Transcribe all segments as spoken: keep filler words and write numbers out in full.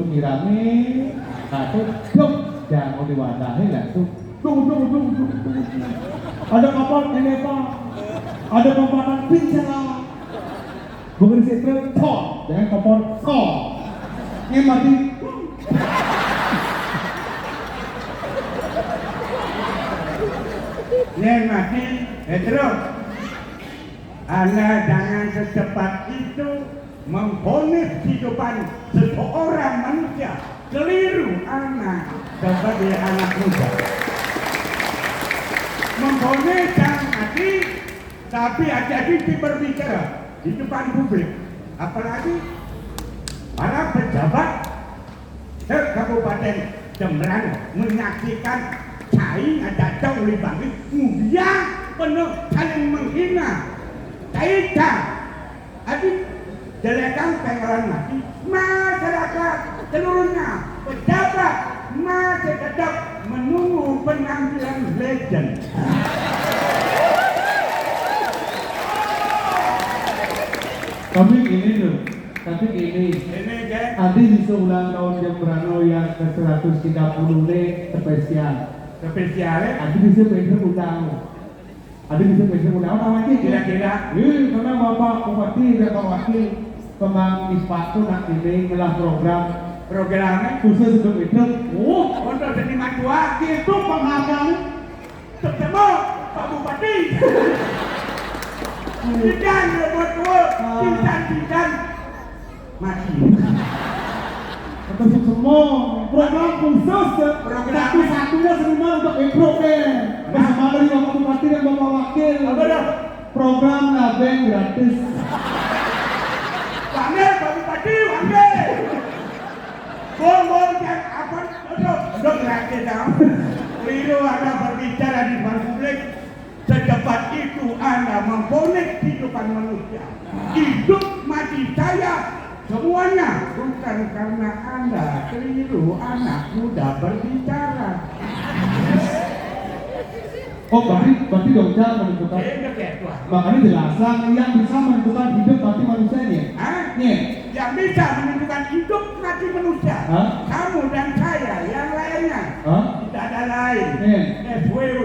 dulu nyirami, nah, terus, duk, jangan diwadahi langsung. Duk, duk, duk, duk, duk. Ada kapal Enepa, ada pembuatan pincala. Bukan si truk, tok, jangan kompor, tok. Ini mati. Ini mati, eh, terus. Anda jangan secepat itu memvonis kehidupan seseorang manusia. Keliru Anda sebagai anak muda. Memvonis jangan mati, tapi hati-hati berbicara di depan publik. Apalagi para pejabat se-Kabupaten Jembrana menyaksikan cai ngajak oleh bangkit, kemudian penuh saling menghina. Cai cai. Adi jelekan pengelan mati, masyarakat seluruhnya, pejabat masih tetap menunggu penampilan legend. Tapi gini loh, tapi gini. Ini, Kak. Adi bisa ulang tahun Jembrana yang ke seratus tiga puluh ini spesial. Spesial, ya? Adi bisa pinter undang. Adi bisa pinter undang. Apa lagi? Kira-kira? Eh, karena Bapak Bupati dan Pak Wakil, kemang ispat tu nak ini ngelah program. Programnya? Khusus untuk itu. Oh, untuk seniman tua. Itu penghargaan. Ketemu Pak Bupati. Tidak, buat tua. Ah. Tidak, tidak. Mati. Kata semua program khusus, ya. Program. Satu-satunya seniman untuk improv, ya. Nah. Bersama dari Bapak Bupati dan Bapak Wakil. Apa dah? Program ngabeng gratis. Panggil Pak Bupati, panggil. Bong, bong, jangan apa, duduk, duduk gratis, tau. Keliru Anda berbicara di depan publik. Secepat itu Anda memvonis kehidupan manusia. Hidup mati saya, semuanya bukan karena Anda. Keliru anak muda berbicara. Oh, berarti, berarti dong cara menentukan. Iya, iya, iya, tuh. Makanya jelasan yang bisa menentukan hidup mati manusia ini. Hah? Nih. Yang bisa menentukan hidup mati manusia. Hah? Kamu dan saya, yang lainnya. Hah? Tidak ada lain. Nih. S W W.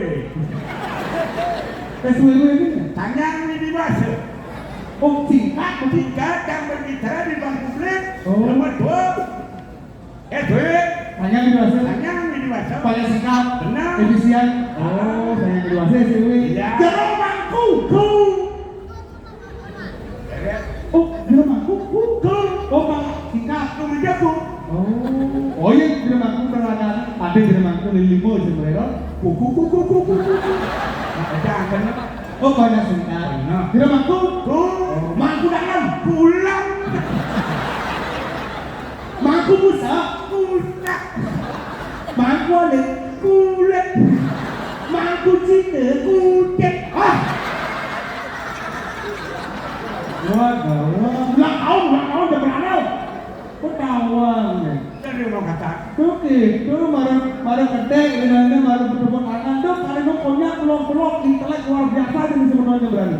S W W ini? Tanyang Widi Wasa. Oh, singkat. Singkat yang berbicara di ruang publik. Oh. Nomor dua. Eh, Dwi. Tanyang Widi Wasa. Tanyang Widi Wasa. Paling singkat. Benar. Efisien. Oh, tanyang Widi Wasa, S W W. Iya. Jero mangku. Ku. Oh, jero mangku. Ku. Ku. Oh, paling singkat. Ku menjago. Oh. Oh iya, jero mangku perlahan. Ada jero mangku lili limo sebenarnya. Ku, ku, ku, ku, ku, ku, ku. Nah, ada angkanya, Pak. Oh, banyak singkat. Benar. Jero mangku. Ku. Dalam pulang. Mangku busa, busa. Mangku alik, kulit. Mangku Cina, kucing. Ah. Wah, gawat. Ulang tahun, ulang tahun, jam berapa? Ketahuan. Dari mau kata. Tuh gitu, marah, marah gede, ini marah bertepuk tangan. Tuh, kalau lu punya pelong-pelong, intelek luar biasa, ini sebenarnya berani.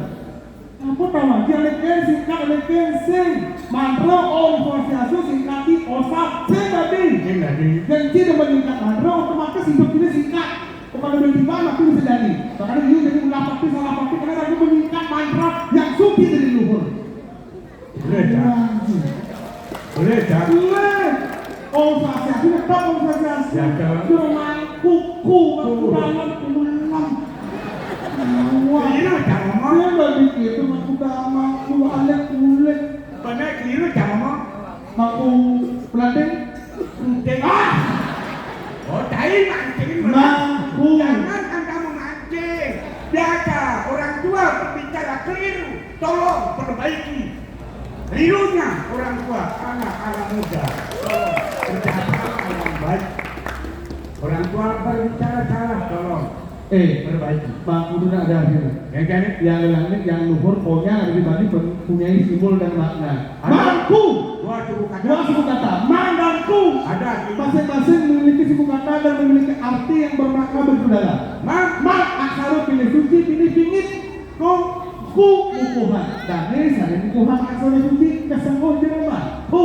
Aku tahu aja, lek singkat, lek sing. Mantra Om Swastiastu singkat di osap, sing tadi. Sing tadi. Dan sing meningkat mantra, otomatis hidup ini singkat. Kepada beli di mana, aku bisa jadi. Makanya ini jadi ulah pati, salah pati, karena aku meningkat mantra yang suci dari luhur. Boleh, Cak. Boleh, Cak. Boleh. Om Swastiastu, tetap Om Swastiastu. Ya, Cak. Jangan kuku, aku dalam pulang. Wah. Iya, Cak, ngomong. Dia nggak dikit, aku dalam, aku alik, ulik. Benar, keliru, Cak, ngomong. Aku pelanting. Penting. Ah! Oh, tai mancing. Mampu. Jangan Anda memancing. Biasa orang tua berbicara keliru. Tolong perbaiki. Kelirunya orang tua, anak-anak muda. Tolong kerjakan yang baik. Orang tua berbicara salah, tolong. Eh, perbaiki. Pak Gubernur ada hasilnya. Ya, kan? Yang langit, yang luhur, pokoknya ada di Bali mempunyai simbol dan makna. Ada. Mangku. Dua suku kata. Dua suku kata. Mang dan ku. Ada. Masing-masing memiliki suku kata dan memiliki arti yang bermakna berbeda. Mang. Mang, aksara pilih suci, pilih pingit. Ku. Ku, kukuhan. Dan ini saya kukuhan aksara suci, kesengguh jelema. Ku.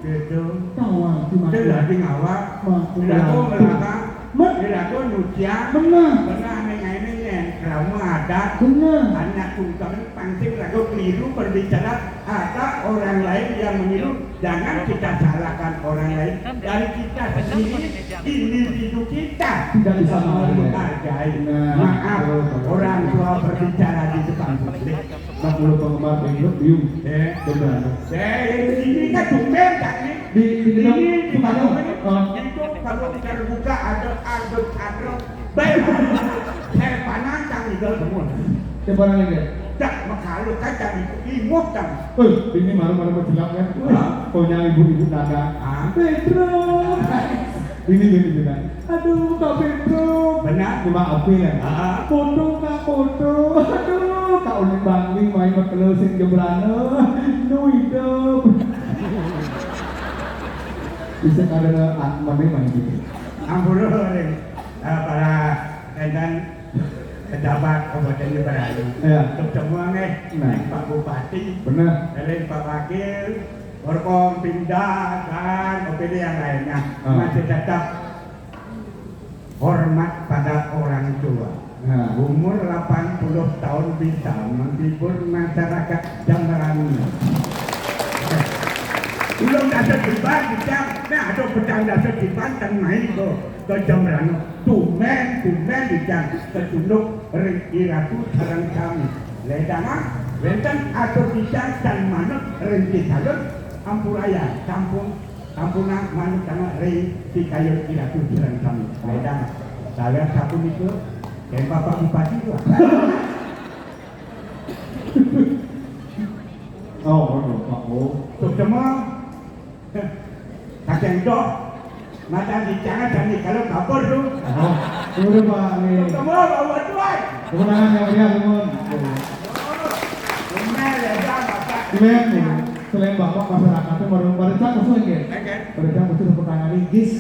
Gitu. Tawang cuma. Itu berarti ngawak. Mangku. Tidak tahu belakang. Mat. Irago nyucian. Benar. Benar, ning aine yen krama adat. Benar. Anak tungkang pancing rago keliru berbicara, ada orang lain yang meniru. Jangan kita salahkan orang lain. Dari kita sendiri, individu kita tidak bisa menghargai. Nah, maaf, betul, betul. Orang tua berbicara di depan publik. Nah, kalau penggemar Bengkok, Biung. Eh. Benar. Eh, ini kan tumben, kan, ini? Di, di gedung ini, di Bengkok. Bengkok. Oh. Itu kalau terbuka ada, ada, ada. Baik. Saya panantang di dalam semua. Saya panantang, ya? Dak, makalu kacang itu, imut, kan? Eh, ini malu-malu berjelak, ya? Hah? Pokoknya ibu-ibu nada. Ah. Pedro. Ini, ini, ini. Aduh, Kak Pedro. Benar. Cuma apa, ya? Ah. Foto, Kak, foto. Aduh, Kak Unik Bangli main bertelur sing jembrana. Nu hidup. Bisa kada mana main gitu. Ampun, Ring. Eh, para enten pejabat Kabupaten Jembrana. Iya. Untuk semua, nih. Nah. Pak Bupati, benar. Pak Wakil, Forkom, Pemda, dan O P D yang lainnya. Ah. Masih tetap hormat pada orang tua. Nah. Umur delapan puluh tahun bisa menghibur masyarakat Jembrana. Belum dasar tiba, bisa, nah, ada petang dasar tiba, dan main ke, ke Jembrana. Tumben, tumben bisa ketunduk ring iratu sareng sami. Ledang, wenten atur bisa dan manut ring kisalun, ampuraya, sampun Ampunang manut tangan ring sikayun iratu sareng sami. Ledang. Salah sapunika, ken Bapak Bupati tu. Oh, oh, oh, oh. Suksma. Kakek doh. Mata di jangan dan di kalau kabur tu. Oh, sudah, Pak, ni. Suksma, bawa tuai. Tepuk tangan yang meriah, semua. Benar, ledang, Bapak. Keren, ya. Selain Bapak, masyarakatnya baru, baru cak musuh, ya? Oke. Baru cak musuh tepuk tangan, Gis.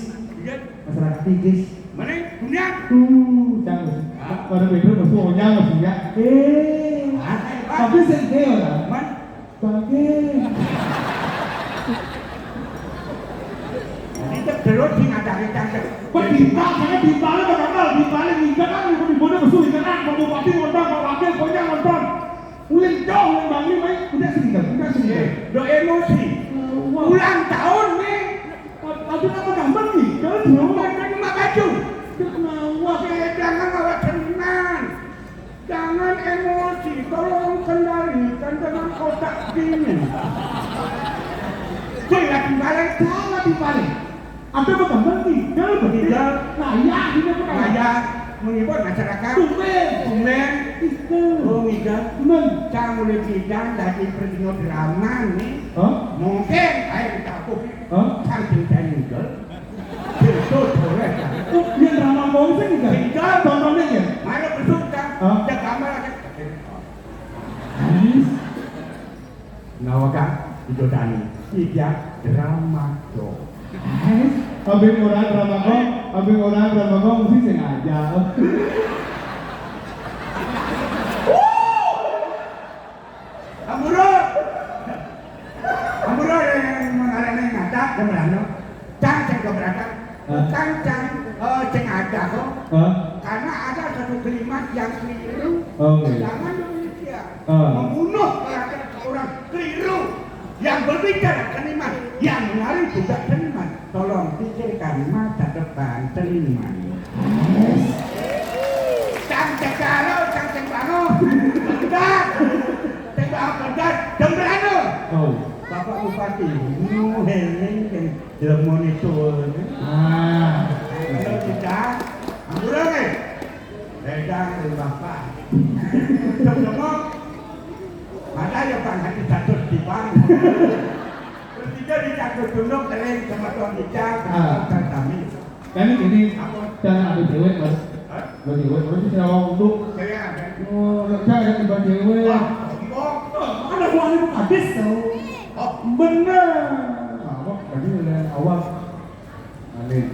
Iya. Masyarakat Igis. Mana? Dunia? Tuh, cang. Ah. Pada Pedro masuk onyang masih ya. Eh. Ah, eh, ah. Tapi sing ke ora? Man? Bangke. Ini terus sing ada cang. Pak Dita, saya Dita le bakal, Dita le minggat kan, ibu-ibu masuk minggat kan, Pak Bupati nonton, Pak Wakil punya nonton. Ulin jauh, ulin Bangli, mai, udah sini, udah sini. Eh, do emosi. Wah. Ulang tahun nih. Aduh, apa gambar nih? Jangan dulu. Bukan kan cuma baju. Kenapa? Oke, jangan bawa tenang. Jangan emosi. Tolong kendalikan dengan otak dingin. Saya lagi balik. Saya lagi balik. Ada apa gambar nih? Jangan berhenti. Tinggal. Nah, ya, ini apa gambar? Nah, ya. Menghibur masyarakat. Tumben. Tumben. Itu. Oh, ngiga. Men. Cang mulai bidang dadi pertino drama nih. Hah? Mungkin ae ditabuh. Hah? Cang cinta ngiga. Itu boleh, Cang. Oh, yang drama mau sih ngiga. Ngiga. Tontonnya ya? Mana besuk, Cang? Hah? Cek gambar aja. Ais. Nawa, Kang, Ijo Dani. Iya, drama do. Ais, abeng orang drama kong, abeng orang drama kong mesti sengaja. Ampura. Ampura yang mengalami ngatak dan merano. Cang sing keberatan. Hah? Bukan cang, eh, sengaja kok. Hah? Karena ada satu kalimat yang keliru. Oh, iya. Jangan demikian. Ah. Membunuh orang, orang keliru. Yang berbicara seniman, yang menari juga seniman. Tolong pikirkan masa depan seniman. Cang cekalo, cang ceng bango. Bentar. Ceng bango bentar. Jembrano. Oh. Bapak Bupati, nu hening dan lemon itu. Ah. Kalau tidak, amburan, eh. Wedang limbah pan. Cocok. Mata ya pan hati satu di pan. Terus tiga di catur tunduk kering sama tuan ica. Ah. Sama kami. Kan ini apa? Jangan ada cewek, Mas. Hah? Ada cewek, Mas, sih orang untuk. Saya ada. Oh, jangan ada tiba cewek. Wah, sombong. Ada suami pun habis tau. Oh. Bener. Apa? Tadi udah awal. Nih,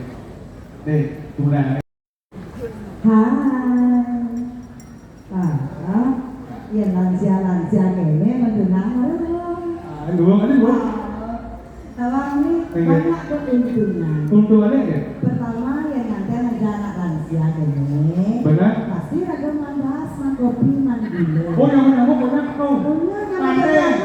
nih, tuna. Hai. Ah, ah. Yen lansia-lansia kene men tunangan. Ah, dulu kan, Bu. Ah, tawang ni. Iya. Banyak keuntungan. Keuntungannya ya? Pertama, yen nganten aja anak lansia kene. Benar. Pasti ada mandas, man kopi, man gula. Oh, yang menyambut banyak tuh. Bener, kan? Tante. Ada, ada,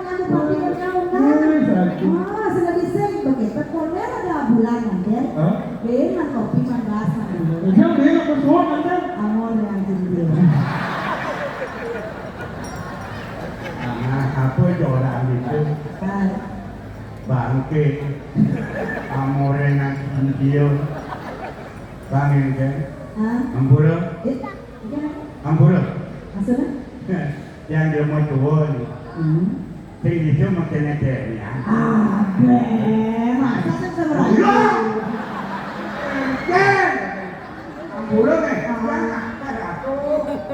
ada, ada, ada, ada. Wih, sakit. Ah, sudah bisa begitu. Koner ada bulan nganten. Hah? Bén, man kopi, man das, man dulu. Udah, bén, aku suruh, Tante. Amor yang tinggi. Nah, apa itu orang itu? Hai. Bangke. Amore nang tinggi. Bang Enten. Hah? Ampura. Eh, iya. Ampura. Maksudnya? Yang dia mau tua ni. Hmm. Sing bisa makin ngedeni, ya. Abeh, masa sing semerayu? Iya. Enten. Ampura, eh. Ah. Yang akar aku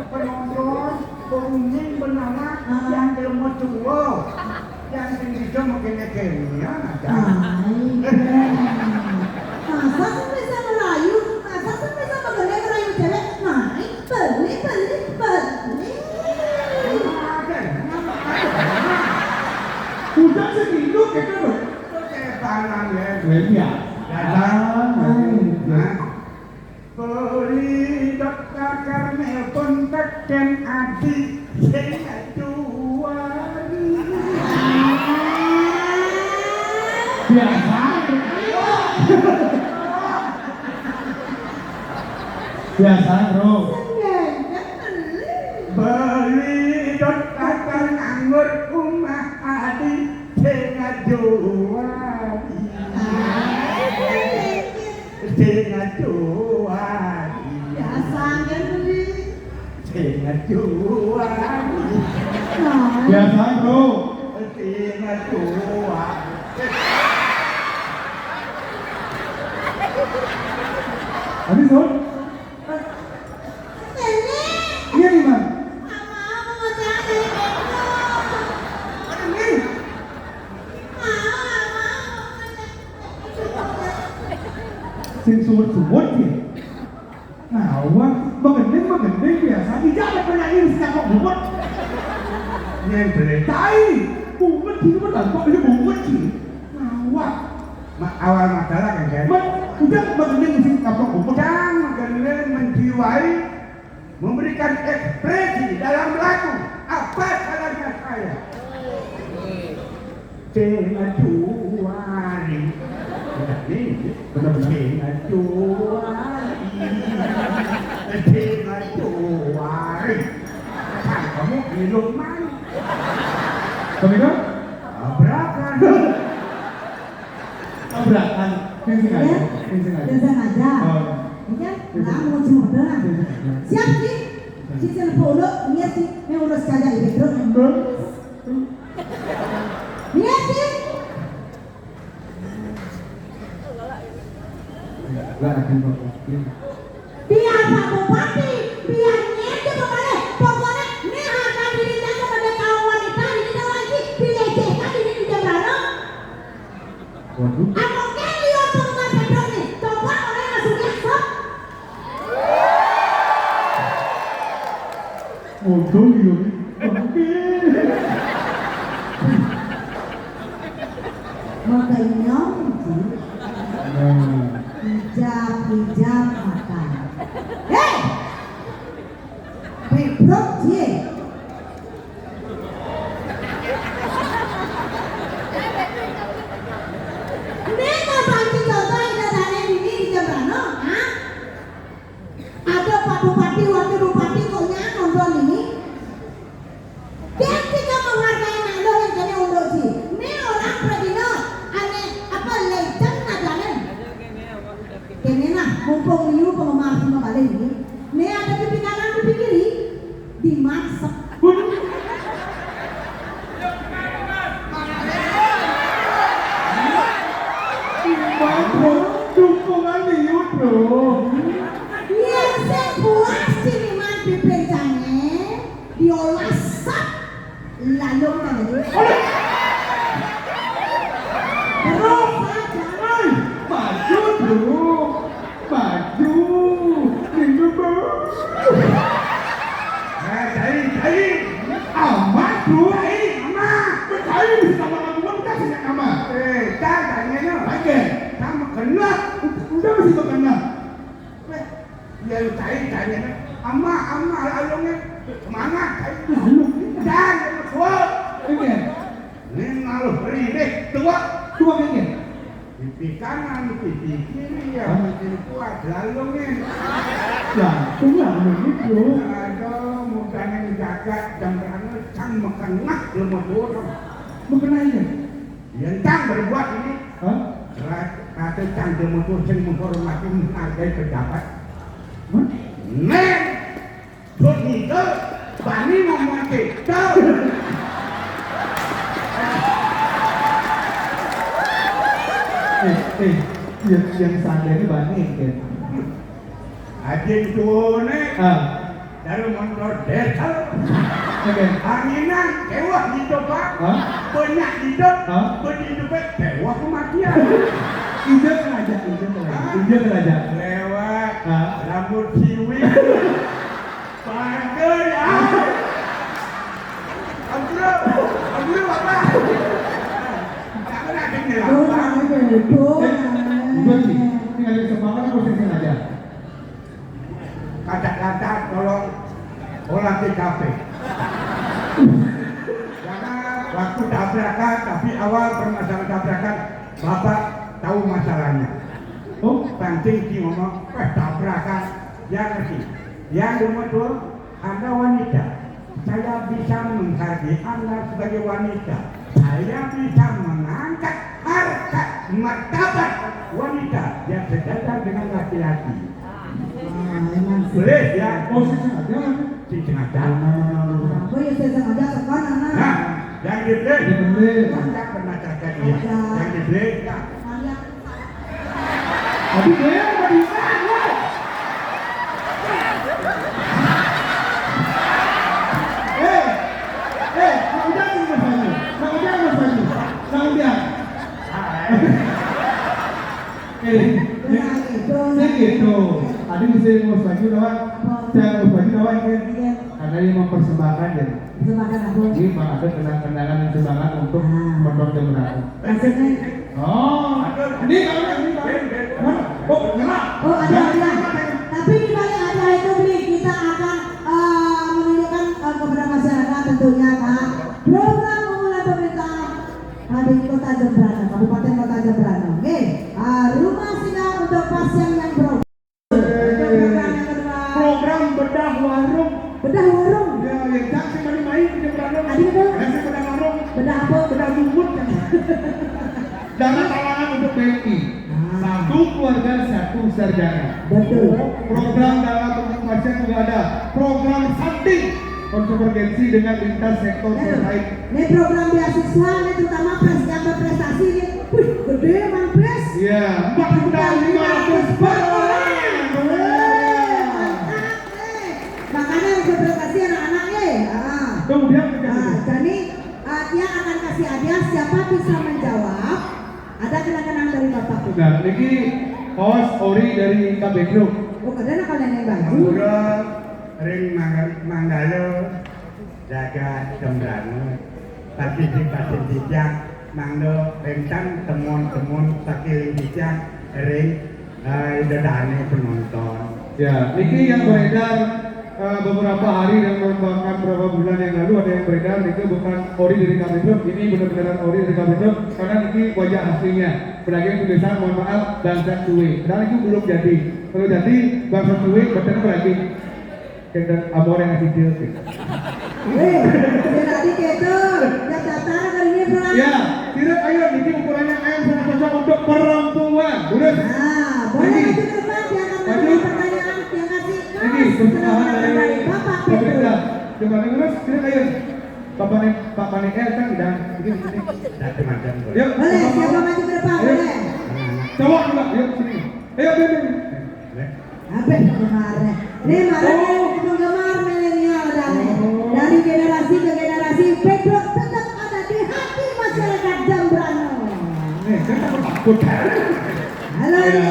penonton, pengunjung, penawar, ah, yang dia mau tua. Yang sing bisa makin ngedeni, ya, nah, jangan. Ai, Beh. Masa sing bisa ngerayu? Masa sing bisa makin ngerayu cewek? Nah, Beli, beli, beli. Udah segitu kita loh. Setan ya. Iya. Ah, iya. Beli dokter Karmel pun teken adi sing juari. Biasa. Biasa, Bro. Beli dot kakang anggur umah adi sing ngajual. Sing ngajual. Biasa kan, Beli? Sing ngajual. Biasa, Bro. Sing ngajual. Habis, Bro? Ini. Iya nih, Bang. Ada nih. Sing suwet-suwet ya. Nah, wah, mengending, mengending biasa. Tidak ada penyanyi di setiap kok buat. Yang beli tai. Buat gitu kan tanpa ini buat sih. Nah, wah. Ma-, awal masalah kan, kan? Ma-, udah, magening sing kapok bubut. Cang magening menjiwai, memberikan ekspresi dalam lagu. Apa salahnya saya? Sing ngajuari. Ini benar-benar. Sing ngajuari. Sing ngajuari. Kan kamu minum mana? Peminum? Tabrakan. Tabrakan. Sing sengaja. Ya? Sing sengaja. Sing sengaja. Oh. Iya, kamu cuma beneran. Siap, Ci? Ci, sing nepuk unduk, niat, Ci. Ini unduk saja, ibu, terus. Niat, Ci? Biar Pak Bupati, biar niat, pokoknya, pokoknya, ini harga diri saya sebagai kaum wanita, ini kawan Ci, dilecehkan, ini di Jembrana. Waduh. Aku kan lihat penggemar Pedro nih, coba orang masuknya, sok. Waduh, iya. Oke. Makanya, Ci. Nah. Hijab, hijab, makan. Hei! Pebrok, Ci. Ini mau panci contoh yang ada di sini di Jembrana, ha? Ada Pak Bupati, Wakil Bupati, kok nyan nonton ini? Dia tidak menghargai anak lo yang kena unduk, Ci. Ini orang predino, ane, apa, legend aja, nih. Kene nah, mumpung liu penggemar sama balik ini. Ini ada pipi kanan, pipi kiri. Dimasak. Bro, dukungan liu, bro. Iya, sing puas ciniman pipi jane, diolah sap, lalu kan jadi. Terus saja. Hei, maju, bro. Maju. Maju, bro. Eh, cai, cai. Amat, bro. Cai, amat. Cai bisa tambah lagu, kita sih amat. Eh, cai, cai, no. Oke. Sama kena. Udah, udah masih kena. Weh, ya lu cai, cai, no. Ama, ama, lalu, nih. Semangat, cai. Lalu. Dan, kuat. Oke. Ini ngaluh rinih, tua. Tua, oke. Pipi kanan, pipi kiri, ya, hah? Makin kuat, lalu, nih. Jantung lah, begitu. Aduh, mudane menjaga jam berangkat, cang mekenak, lemah turun. Mekenak ini? Ya, cang berbuat ini. Hah? Ra-, rasa cang lemah turun, sing menghormati, menghargai pejabat. Hah? Nih. Bos Nike, bani ngomong kita. Eh, eh, yang, yang seandainya bani, kan? Ajin tuone. Ah. Dari motor desa. Oke. Anginan, kewah gitu, Pak. Hah? Banyak gitu. Hah? Begitu, Pak. Kewah kematian. Ide sengaja, ide sengaja. Hah? Ide sengaja. Lewat. Hah? Rambut siwi. Panggil ya. Ampun, ampun, Bapak. Tak pernah dengar. Tuh, apa? Tuh, tuh. Eh, udah sih. Ini ada kesempatan, aku sih sengaja. Kata-kata, tolong olah T K P. Karena waktu tabrakan, tapi awal permasalahan tabrakan, Bapak tahu masalahnya. Oh, penting di ngomong, eh, tabrakan. Ya ngerti. Yang nomor dua, Anda wanita. Saya bisa menghargai Anda sebagai wanita. Saya bisa mengangkat harkat martabat wanita yang sejajar dengan laki-laki. Ah, emang sih. Boleh, ya? Oh, sing sengaja, kan? Sing sengaja. Nah, nah, nah, nah, nah. Apa ya, saya sengaja sekarang, nah. Nah, yang dibeli. Dibeli. Yang pernah cakap dia. Ada. Yang dibeli, ya. Tapi dia yang mau di-, eh, eh, Kang Ujang ini, Mas Panji. Kang Ujang, Mas Panji. Kang Ujang. Eh, ini, ini gitu. Tadi bisa Mas Panji lawan, saya Mas Panji lawan, kan? Karena dia mempersembahkan, ya. Persembahkan apa? Ini, Bang, ada kenang-kenangan sumbangan untuk, ah, Pondok Jembrana. Maksudnya? Oh, ini kalau yang ini, Bang. Hah? Oh, nyerah. Oh, ada, ada. Tapi di balik ada itu, Bli, kita akan, eh, menunjukkan, eh, kepada masyarakat tentunya, Kak, program unggulan pemerintah, eh, di Kota Jembrana, Kabupaten Kota Jembrana. Oke, eh, rumah singgah untuk pasien yang berobat. Program yang kedua. Program bedah warung. Bedah warung. Ya, yang cantik main-main di Jembrana. Tadi apa? Ya, saya bedah warung. Bedah apa? Bedah lumut, kan? Dana talangan untuk B M I. Ah. Satu keluarga satu Sarjana. Betul. Program dalam pengembangan pasien juga ada. Program stunting konvergensi dengan lintas sektor terkait. Ini program beasiswa, ini terutama pres yang berprestasi ini. Wih, gede, Bang Pres. Iya, empat juta lima ratus per orang. Wih, mantap, eh. Makanya harus berprestasi anak-anak, eh. Ah. Kemudian, ah, jadi, ah, dia akan kasih hadiah, siapa bisa menjawab. Ada kenang-kenang dari Bapak. Nah, niki kaos ori dari Kabeh Group. Oh, kadang kalau nenek baju. Ampura ring Mangga-, Manggala jagat Jembrana. Tadi di Batin Tijang, mangga wénten temon-temon saking Tijang ring, eh, dedane penonton. Ya, niki yang beredar, eh, beberapa hari dan bahkan beberapa bulan yang lalu ada yang beredar, itu bukan ori dari Kabeh Group, ini benar-benar ori dari Kabeh Group, karena niki wajah aslinya. Belakang tulisan, mohon maaf, bangsa cuy. Karena itu belum jadi. Kalau jadi, bangsa cuy, betul lagi. Kita amor yang ngasih dia. Eh, ya tadi gitu. Ya datar kali ini pulang. Ya, tidak, ayo, niki ukurannya M sangat cocok untuk perempuan. Udah. Nah, boleh. Ini. Maju ke depan, diangkat pertanyaan, yang kasih. Ini, persembahan dari Bapak pemerintah. Coba terus, tidak, ayo. Bapak nih, Pak Panik, eh, kan udah. Ini, ini. Macam-macam. Yuk, boleh, siapa maju ke depan? Ayo. Boleh. Cowok juga, yuk sini. Ayo, ayo, ayo. Apa yang kemarin? Ini malah penggemar milenial dan dari generasi ke generasi, Pedro tetap ada di hati masyarakat Jembrana. Nih, kan takut. Halo, halo.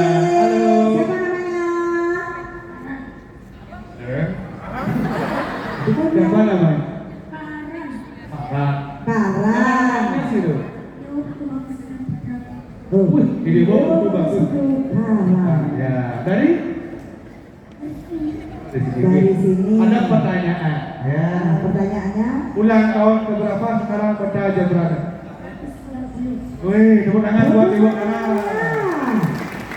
Siapa namanya? Eh? Siapa namanya? Farhan. Farhan. Farhan. Farhan sih tuh. Wih, ini mau buku bagus. Ah, ya. Dari? Dari sini. Ada pertanyaan. Ya. Pertanyaannya? Ulang tahun keberapa sekarang Kota Jembrana? Wih, tepuk tangan buat Ibu Nana.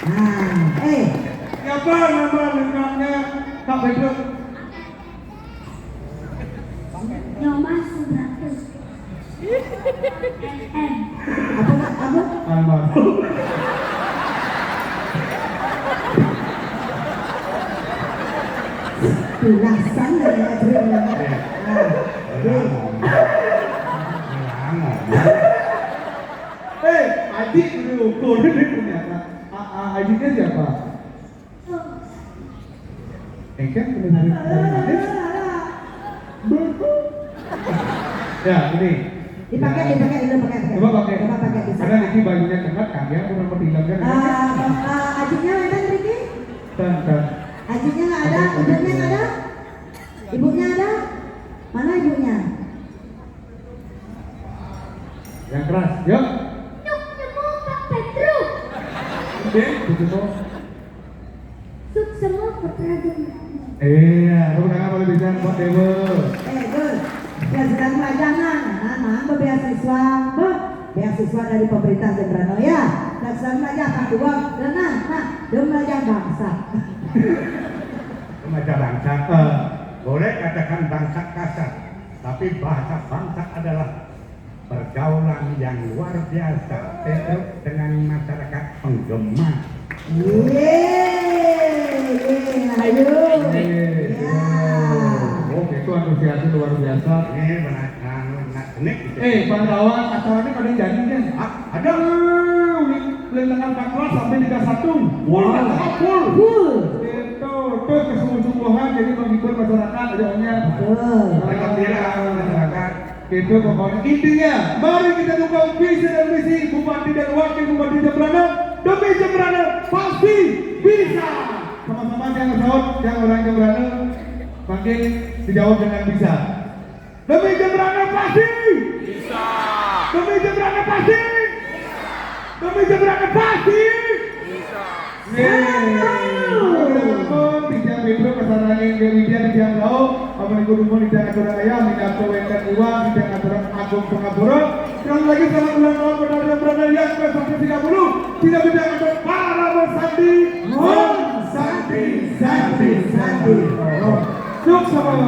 Nah, eh. Siapa nama lengkapnya Kak Pedro? Nyoman Subrata. Apa, apa? Almarhum. Belasan dari Madrid. Iya. Ah, iya. Eh, adik udah ukur ini ternyata. A-, a-, adiknya siapa? Engken, bener dari, dari mana? Ya, ini. Dipakai, ya. Dipakai, udah pakai, pakai. Coba pakai. Coba pakai, bisa. Karena niki bajunya cengat, kan, ya, kurang pertimbangkan. Ah, ah, adiknya mana, Ricky? Tan, tan. Adiknya nggak ada, ibunya nggak ada? Ibunya ada? Mana ibunya? Yang keras, yuk. Nyuk, nyemuk, Pak Pedro. Oke, begitu. Suksema Putra Jembrana. Iya, tepuk tangan kalau bisa buat Dewa. Eh, Gus. Ya, sedang pelajaran. Nah, nah, beasiswa, Mbak. Beasiswa dari pemerintah Jembrana, ya. Dan sedang pelajaran, Pak Dewa. Dan nah, nah, dia belajar bangsa. Remaja bangsa. Eh. Boleh katakan bangsa kasar, tapi bahasa bangsa adalah pergaulan yang luar biasa Pedro dengan masyarakat penggemar. Yeay, yeay, ayo. Yeay. Ya. Oh, itu antusiasnya luar biasa. Ini benar, anu, benar, kenik gitu. Eh, Bang Lawan, acaranya pada jadi kan? Ah, ada. Mulai tanggal empat belas sampai tiga satu. Full, wow. Full. Full. Itu, terus kesungguh-sungguhan, jadi menghibur masyarakat, adanya. Betul. Mereka viral, masyarakat. Itu pokoknya intinya, mari kita dukung visi dan misi Bupati dan Wakil Bupati Jembrana. Demi Jembrana pasti bisa. Sama-sama yang jawab, yang orang Jembrana, makin dijawab dengan bisa. Demi Jembrana pasti. Bisa. Demi Jembrana pasti. Bisa. Demi Jembrana pasti. Bisa. Yeay. Tijang Pedro, kasarane Dewi Dia, tijang Lau, apa niku dumun tijang aturan ayam, minangka wénten iwak, tijang aturan agung pangapura. Sekali lagi selamat ulang tahun Kota Jembrana yang ke seratus tiga puluh. Tidak bisa untuk para bersanti. Om Santi, Santi, Santi. Om. Suksema.